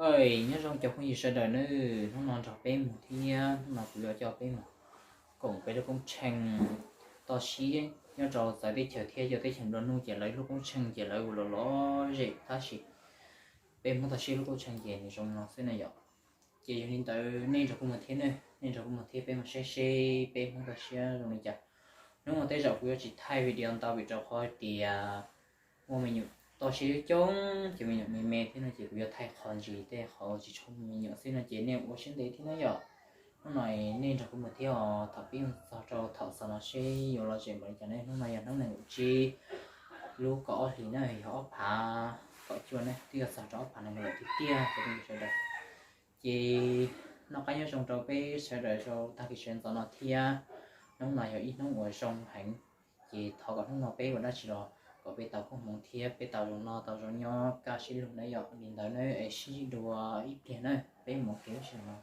Oj, nyob zoo cov phooj ywg sawv daws nawb, hnub no nrog peb mus thiab, hnub no kuv yuav coj peb mus koom peb lub koob tsheej toj siab nyob rau txawv teb chaws thiab cov teb chaws nplua nuj ces lawv lub koob tsheej ces lawv ua los lom zem tab sis peb Hmoob toj siab lub koob tsheej ces nws zoo no xwb na yom. Ces yog li ntawd nej nrog kuv mus thiab nawb, nej nrog kuv mus thiab peb mus saib seb peb Hmoob toj siab zoo li cas. Hnub no tej zaum kuv yuav tsis thaij video ntau vim rau qhov tias muaj me nyuam toj siab coob, cov me nyuam me me thiab no ces kuv yuav thaij qhov ntsis tej qhov tsis tshua muaj me nyuam xwb no ces nej ua siab ntev thiab na yom. Hnub no nej nrog kuv mus thiab os, thaum pib mus txog rau thaum xaus no seb yuav lom zem npaum li cas ne. Hnub no yog hnub nees nkaum tsib lub kaum ob hlis na, yog ob phav kaum cuaj na, twb yuav txog rau ob phav nees nkaum tiag tiag cov phooj ywg sawv daws. Ces noj qab nyob zoo rau peb sawv daws rau tag kis sawv ntxov no thiab. Hnub no yog ib hnub uas zoo heev, ces thov kom hnub no peb ua dab tsi los kom peb tau koob hmoov thiab peb tau zoo noj tau zoo nyob kaj siab lug na yom. Li ntawd na es sib ntsib dua ib pliag na, peb mus kev lub sij hawm no.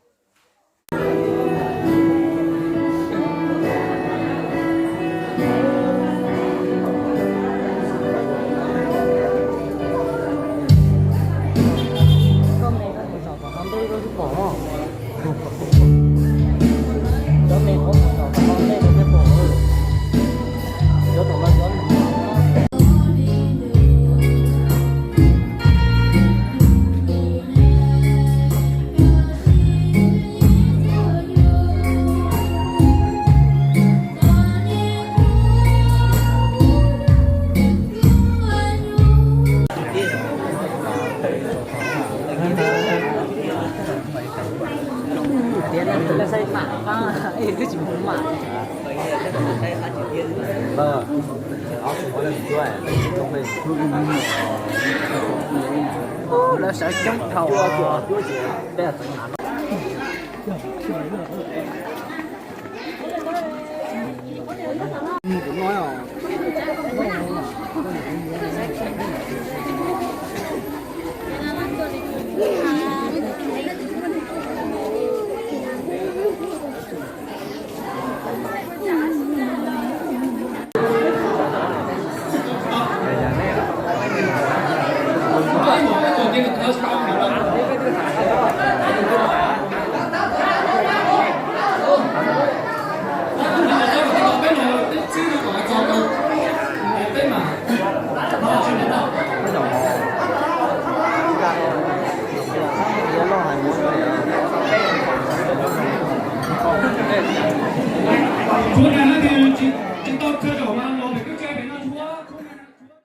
Lawv sawv coob dhau.